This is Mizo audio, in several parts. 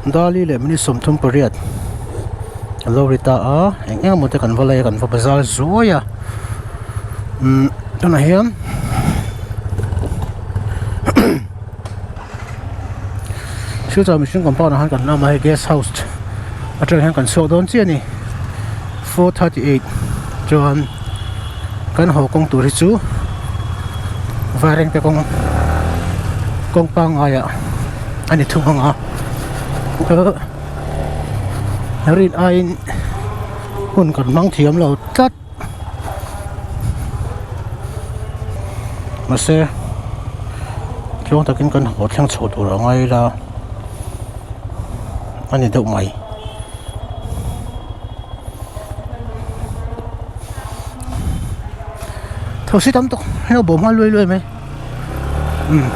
Dali leh minute 38 a lo ri ta a eng eng emaw te kan va lei a kan va bazar zuai a umm tunah hian silchar mihring compound ah hian kan awm a hei guest house atang hian kan chhuak dawn chiah a ni 4:38 chuan kan haw kawng tur hi chu vairengte kawng kawng pangngai ah a ni thung ang a rin aiin hun kan hmang thiam lo tlat mahse tluang takin kan haw thleng chho tur a ngai ila a ni deuh mai. Thosi tam tawk hei a bawm nghal luai luai mai umm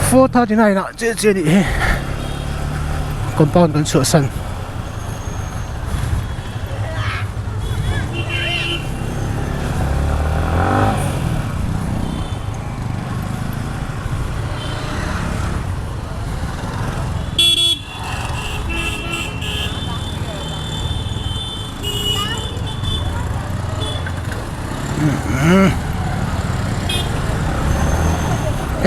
4:39 ah chiah chiah a nih hi compound kan chhuahsan.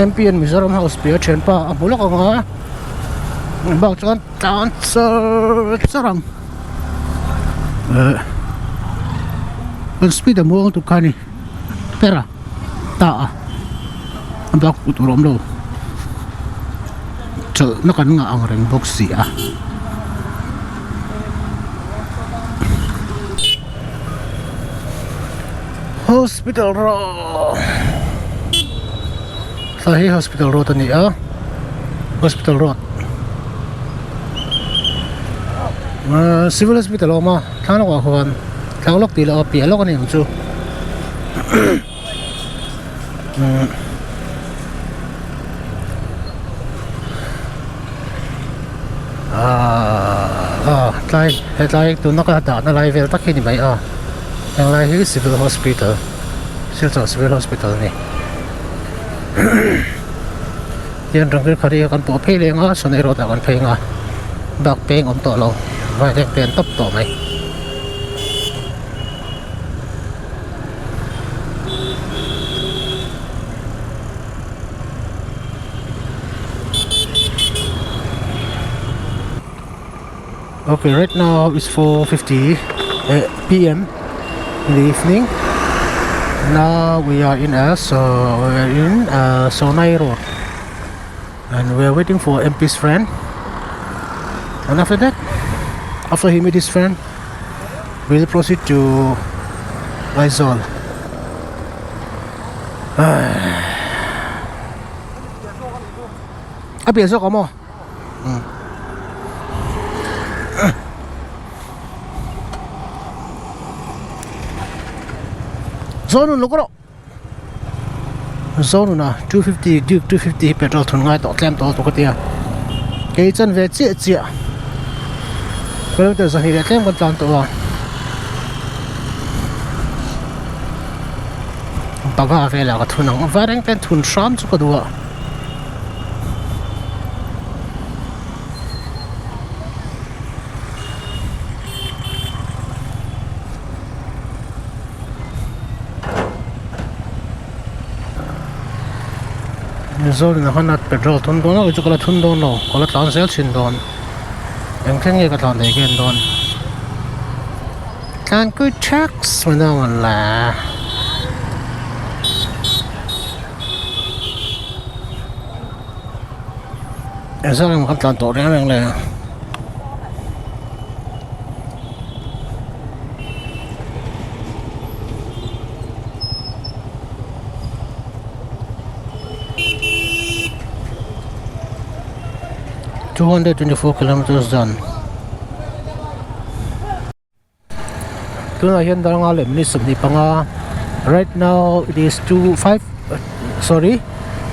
M P an Mizoram house piah a thianpa a hmu lawk ang a bak chuan tlan char char ang eh kan speed a muang tuk kha a ni pera ta a a bak hmuh tur a awm lo. Chawlhna kan ngah ang reng bawk si a. Hospital road Tlai hi hospital road a ni a hospital road ahh civil hospital a awm a thlang lawkah khuan thlang lawk tih loh a piah lawk a ni ang chu. Ahh tlai hetlai tuna ka dahna lai vel tak hi ni mai a henglai hi civil hospital Silchar civil hospital a ni tihian rangri khari a kan pawh phei leng a sawn erawh tah kan phei ang a bak peng awm tawh lo vai pen tawp tawh mai. Okay, right now it's 4:50 eh, p.m. in the evening. Now we are in a so we are in uh, Sonai Road, and we are waiting for MP's friend. And after that, after he meet his friend, we'll proceed to Aizawl. A pian zawk awm aw. Zawn un lawk rawh. Zawn una 250 Duke 250 hi petrol thun ngai tawh tlem tawh lutuk a tia. Kei chan ve chiah chiah kilometer zahnih leh tlem kan tlan tawh a. Baga velah ka thun ang vai reng ten thun hram chu ka duh a. Mizorin a han a petrol thun dawn a kei chu ka la thun dawn lo ka la tlan zel thin dawn eng thleng nge ka tlan thei ka en dawn tlan kui thaks mai dawn a la. Engzah emaw kan tlan tawh reng reng le. 224 kilometers done tunah hian daranga leh minute 25 right now it is 2 5 sorry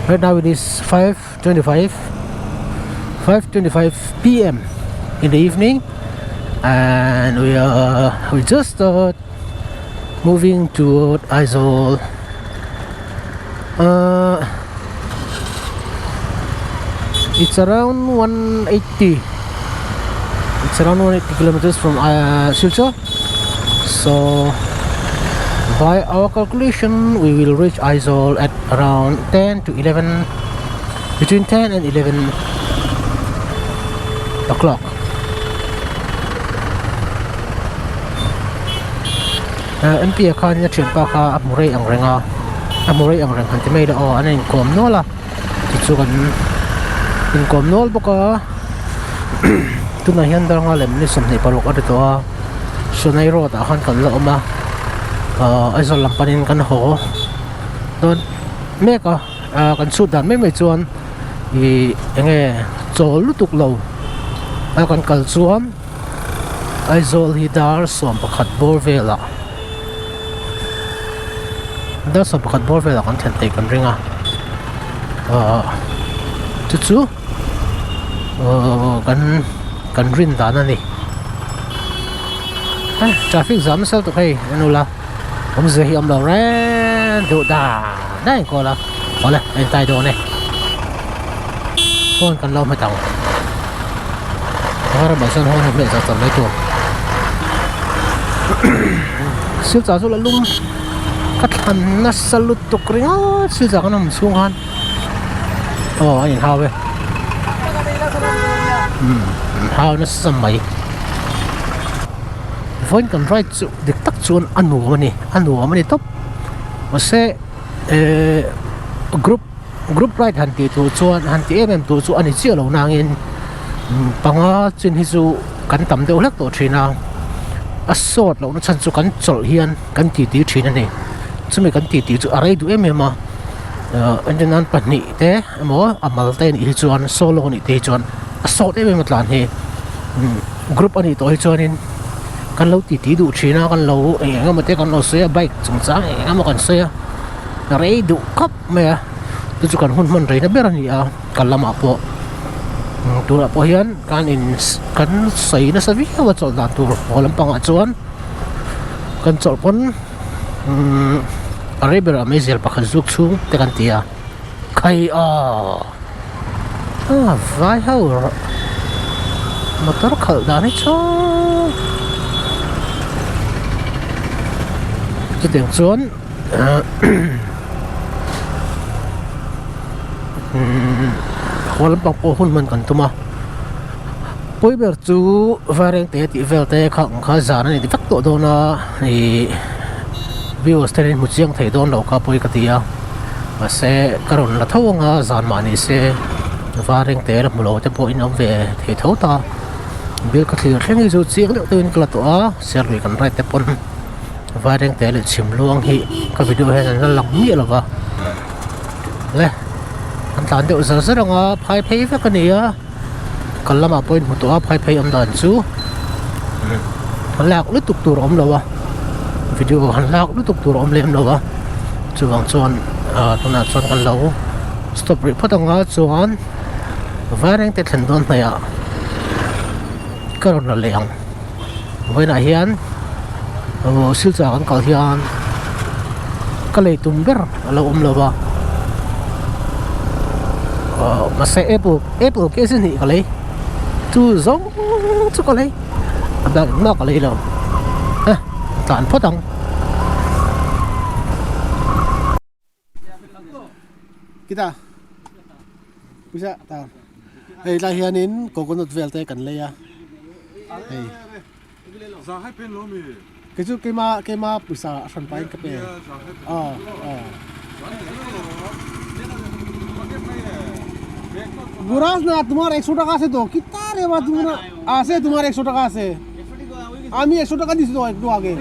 right now it is 5:25 5:25 p.m. in the evening and we are we just start moving toward Aizawl uh, It's around 180 It's around 180 kilometers from uh, Silchar. So by our calculation, we will reach Aizawl at around 10 to 11, between 10 and 11 o'clock. Uh, MP a khan a thianpa kha a hmu rei ang reng a a hmu rei ang reng han ti mai la aw an inkawm nual a chu chu kan inkawm nual bawk a tunah hian darnga lem ni 26 a ri tawh a Sonai road ah khan kan la awm a ahh Aizawl lam panin kan haw dawn mek a ah kan chhut dan mai mai chuan ih eng nge chawl lutuk lo a kan kal chuan Aizawl hi dar 11 bawr velah dar 11 bawr velah kan thlen theih kan ring a ahh chu chu ahh kan kan rin dan a ni eh traffic zam nasa lutuk hei en ula awmzia hi a awm lo reng duh dan dan a inkawl a awle a intai dawn e phone kan lo hmet ang ramah chuan hawn hi hmeh char char mai tur silchar chu la lum ka thlan nasa lutuk ringawt silchar kan awm chhung khan aw a inhau e umm inhau nasa mai vawiin kan ride chu dik tak chuan a nuam a ni a nuam a ni tawp mahse ehh group group ride han tih tur chuan han ti em em tur chu a ni chiah lo nangin panga chin hi chu kan tam deuh hlek tawh thin a a sawt lohna chhan chu kan chawlh hian kan titi thin a ni chumi kan titi chu a rei duh em em a ahh entirnan pahnih te emaw a mal te anih hi chuan solo anih te hi chuan a sawt em em a tlan hi group anih tawh hi chuanin kan lo titi duh thin a kan lo eng eng emaw te kan lo sawi a bike chungchang eng eng emaw kan sawi a rei duh khawp mai a chu chu kan hun hman reina ber a ni a kal lamah pawh tunah pawh hian kan in kan sawi nasa viau a chawlh dan tur haw lampangah chuan kan chawlh pawn umm a rei berah meizial pakhat zuk chhung te kan ti a khai aw a vai ho motor khalh dan hi chu chutiang chuan haw lampang pawh hun hman kan tum a pawi ber chu vairengte tih vel te kha ang kha zan a ni vek tawh dawn a ih viewers te hian hmu chiang thei dawn lo kha pawi ka ti a mahse ka rawn la tho ang a zan mah ni se vairengte la hmu lo te pawh in awm ve thei tho ta bial ka thlir thleng hi chu chiang deuh deuhin ka la tawh a serlui kan ride te pawn. Vairengte leh chhimluang hi ka video hian an la lang miah lo va le an tlan deuh zar zar ang a phai phei vek a ni a kal lamah pawhin hmu tawh a phai phei awm dan chu han lak lutuk tur a awm lo a video han lak lutuk tur a awm lem lo a chuvang chuan ah tunah chuan kan lo stop rih phawt ang a chuan Vairengte thlen dawn hnaih ah ka rawn la leh ang. Vawiinah hian aw silchar kan kal hian ka lei tum ber a lo awm lo va aw mahse apple apple kg hnih ka lei chu zawng chu ka lei a bag engmah ka lei lo a tlan phawt ang. Kita pawisa ta hei tlai hianin coconut vel te kan lei a hei kei chu keima keima pawisa a hran pahin ka pe aw aw বুরাস না তোমার একশো টাকা আছে তো কিতা রে বা তোমার আছে তোমার একশো টাকা আছে আমি একশো টাকা দিছি তো একটু আগে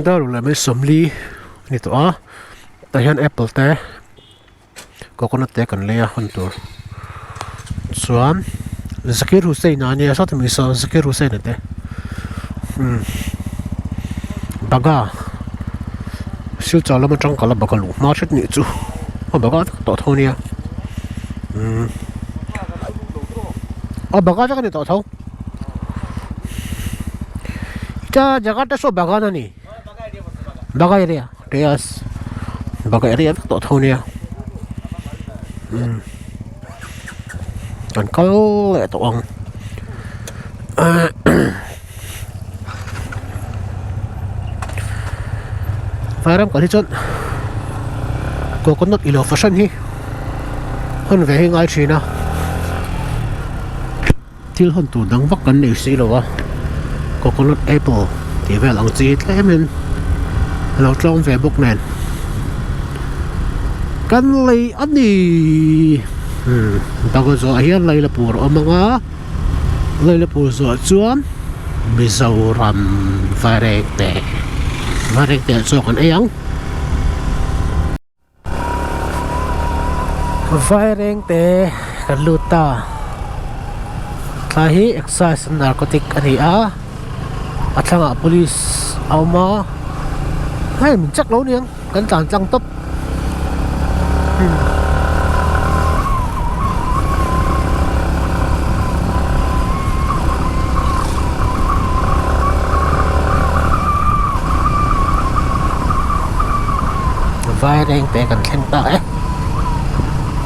Darul leh sawmli a ni tawh a tah hian apple te coconut te kan lei a hun tur chuan Zakir Hussain a nia sawti mai saw Zakir Hussain a te umm baga silchar lam atang kal a baga luh hma hret nih chu a baga vek tawh tho ania umm a baga vek a ni tawh tho ita jaga te saw bagan a ni. Baga area yes Baga area vek tawh tho nia umm kan kal leh tawh ang Vairam kal hi chuan coconut ilo fahran hi hawn ve hi ngai thin a thil hawn tur dang vak kan nei si lo a coconut apple tih vel ang chi hi tlem in a lo tlawm ve bawk nen kan lei a ni umm banga zawh ah hian lei la pur a awm ang a. Lailapur zawh chuan Mizoram Vairengte Vairengte ah chaw kan ei ang. Vairengte kan lut ta. Thlai hi excise and narcotic a ni a, a thlangah police a awm a, hei min check lo niang kan tlan tlang tawp. Vairengte kan thleng ta e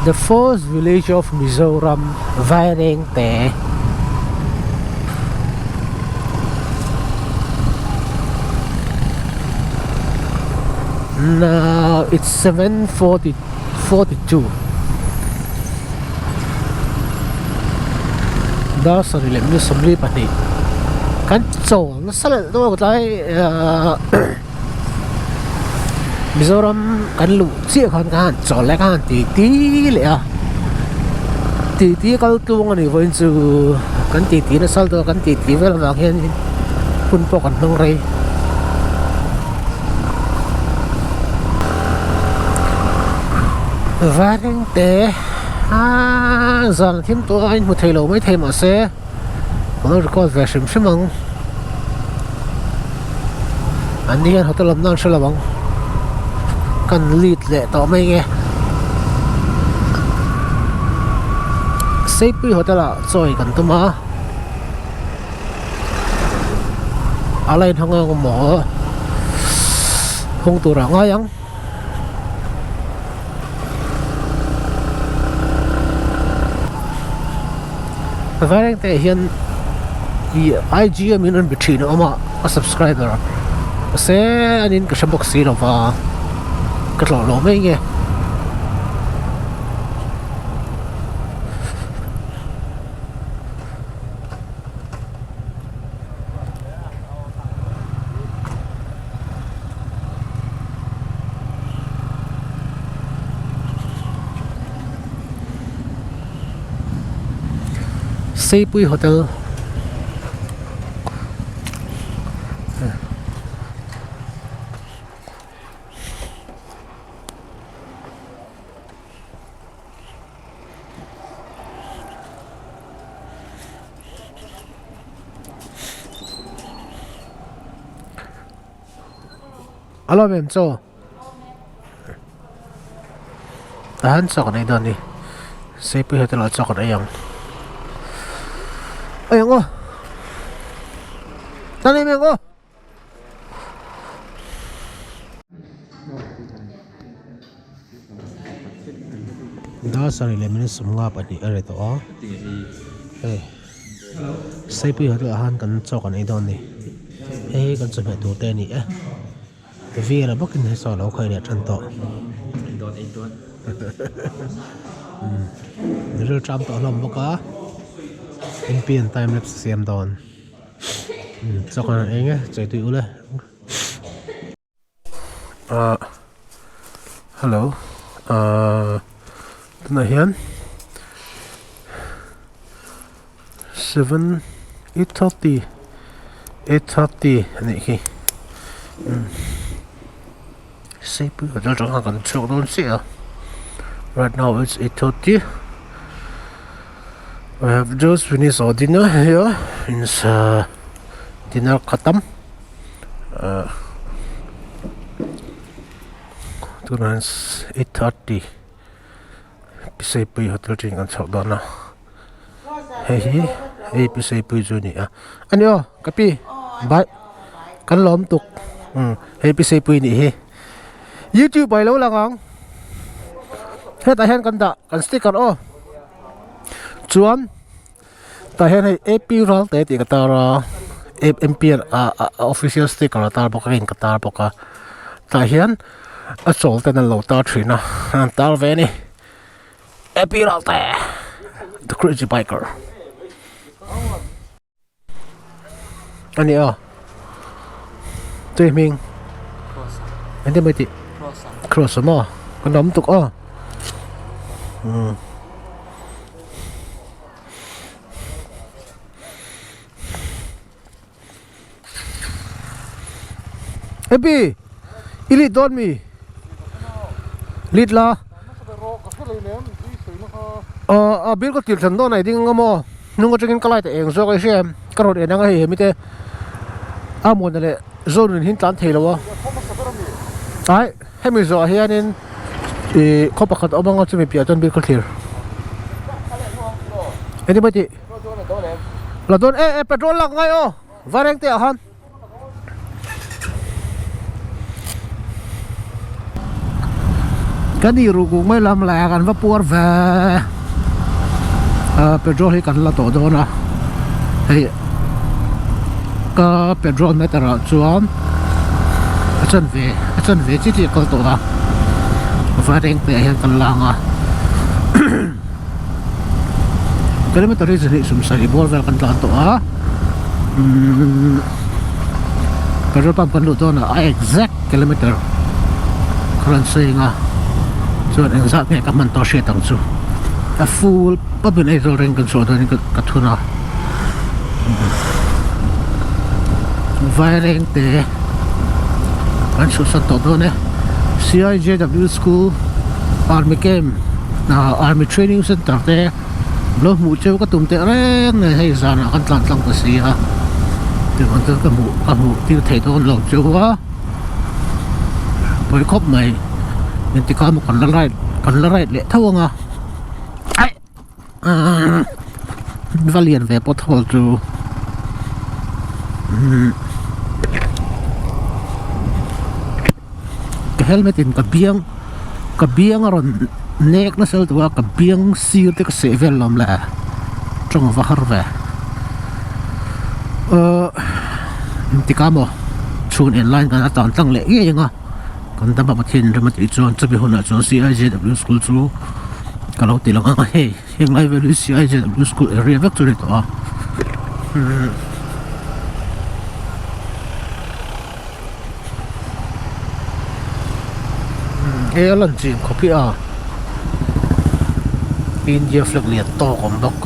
The first village of Mizoram Vairengte. Now it's 7:42. Dar sarih leh minute 22 kan chawl nasa leh dawn a tlai ahh Mizoram kan luh chiah khan ka han chawl leh ka han ti ti leh a ti ti kal tlung a nih vawiin chu kan ti ti nasa dawn a kan ti ti vel avang hianin hun pawh kan hmang rei. Vaireng te aaa zan thim tawh a inhmu thei lo maithei mahse ka lo record ve hrim hrim ang an ni hian hotel awm nan hre lo ang kan lead leh tawh mai nge Seipui hotel ah chawi kan tum a. A line hang ang maw hung tur ah ngai ang vaireng te ah hian ih IG a min rawn be thin a awm a ka subscriber mahse a nin ka hre bawk si lova ka tlawh lo mai nge. Seipui hotel A lawm em chaw tahan chaw kan ei dawn a ni seipui hotel ah chaw kan ei ang ei ang aw tan em em aw. Dar sarih leh minute 52 a ri tawh a hei seipui hotel ah khan kan chaw kan ei dawn a ni hei hi kan chawhmeh tur te a ni e veer a bawkin hei saw a lo khawih leh tan tawh rilṭam tawh hlawm bawk a inpian time lapse a siam dawn. Chawkah eng e chei tui ule ah hello ah tunah hian seven 8:30 8:30 a nih khi seipui hotel atang khan kan chhuak dawn chiah a right now it's 8:30. We have just finished our dinner here it's uh, dinner khatam uh, tunah 8:30 Piseipui hotel thin kan chhoh dawn a hei hi hei Piseipui chu a ni a ani aw ka pi bye kan lawm tuk. Umm hei pi Seipui nih hi. Youtube ah i lo lang ang. Hetah hian kan dah kan sticker aw. Chuan tah hian hei AP Ralte tih ka tar a MP a a official sticker a tar bawk a in ka tar bawk a. Tah hian a chawl ten an lo tar thin a an tar ve a ni. AP Ralte the crazy biker. A ni a tui hming engtin mai tih cross a maw ka nam tuk a umm happy i lit dawn mi lit la a bil ka tir thlan dawn a i ding ang maw hnung atangin ka light a eng zawk a i hria em ka rawn en ang a hei hemi te a muana leh zawn in hin tlan thei lo a ai hemi zawh ah hianin ih khaw pakhat a awm ang a chumi piah chuan bil ka thlir engtin mai tih. La dawn e e petrol lak ngai aw vareng te ah khan. Kan ih ruk ruk mai lam lai ah kan va puar ve ah petrol hi kan la tawh dawn a hei ka petrol meter ah chuan a chanve a chanve chi chi a kal tawh a vareng te ah hian kan la ang a. Kilometer hi zahnih sum sarih bawr vel kan tlan tawh a umm petrol pump kan luh dawn ah a exact kilometer ka rawn sawi ang a chuan engzat nge ka hman tawh hriat ang chu a full pump in Aizawl reng kan chhuah dawn in ka thun a Vairengte kan chhuahsan tawh dawn e C_I_J_W school army camp. Army training center te lo hmuh cheu ka tum teh reng nei hei zanah kan tlan tlang ta si a tichuan chuan ka hmuh ka hmuh tir thei dawn lo cheu a pawi khawp mai engtik ah emaw kan la ride kan la ride leh tho ang a aih va lian ve pothole chu umm ka helmet in ka biang ka biang a rawn nek nasa lutuk a ka biang sir te ka seh vel lawm le tawng va har ve ahh engtik ah maw chhun en laiin kan a tan tlang leh ngei ang a kan dam a Pathian rem a tih chuan chumi hunah chuan C_I_J_W school chu ka lo ti lang ang a hei heng lai vel hi C_I_J_W school area vek chu a ni tawh a. Hei a lan chin khawp hi a India flag lian tawk awm bawk.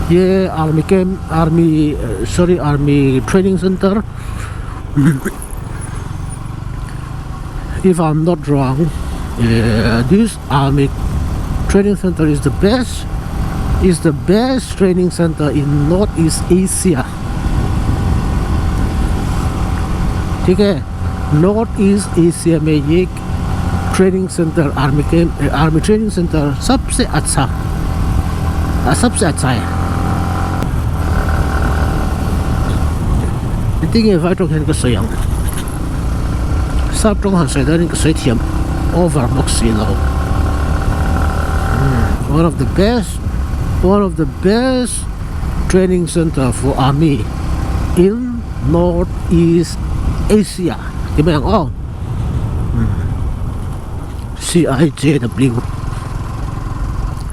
Ye army camp army sorry army training center if I'm not wrong this army training center is the best is the best training center in north east Asia ठीक है north east Asia में ये training centre army camp army training centre सबसे अच्छा सबसे अच्छा है tinge vai tawng hian ka sawi ang sap tawng han sawi danin ka sawi thiam over bawk si lo one of the best one of the best training center for army in north east Asia ti mai ang aw C_I_J_W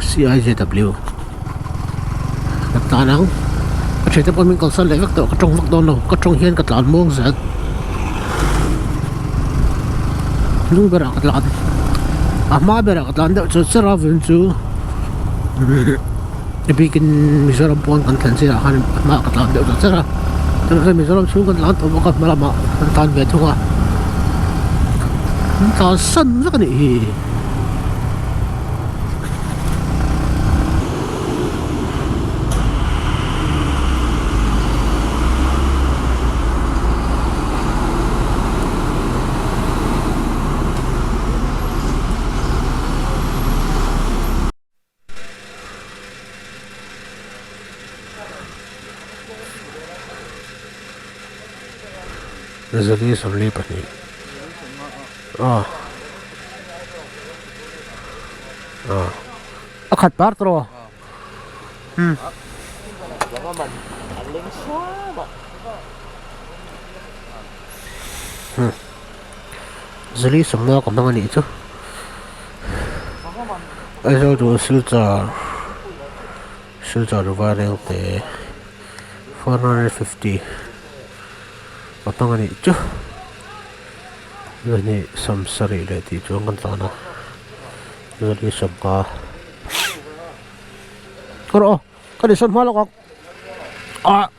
C_I_J_W ka tlan ang ka thiante pawh min kalsan leh vek tawh ka tawng vak dawn lo ka tawng hian ka tlan muang zel hnung berah ka tlan a hma berah ka tlan deuh char char a vawiin chu a bikin Mizoram pawn kan thlen chinah khan a hmaah ka tlan deuh char char a tunah hian Mizoram chhung kan tlan tawh bawk a hma lamah kan tlan ve thung a an tlan san vek a nih hi. Zali 42 ah ah a khat par tawh umm. Zali 50 ka hmang a nih chu Aizawl to Silchar Silchar to Vairengte 450 ka hmang a nih chu zahnih 70 leh tih chuan kan tlan a zali 50 ka rawh aw ka ni sawn hma lawk ang ah.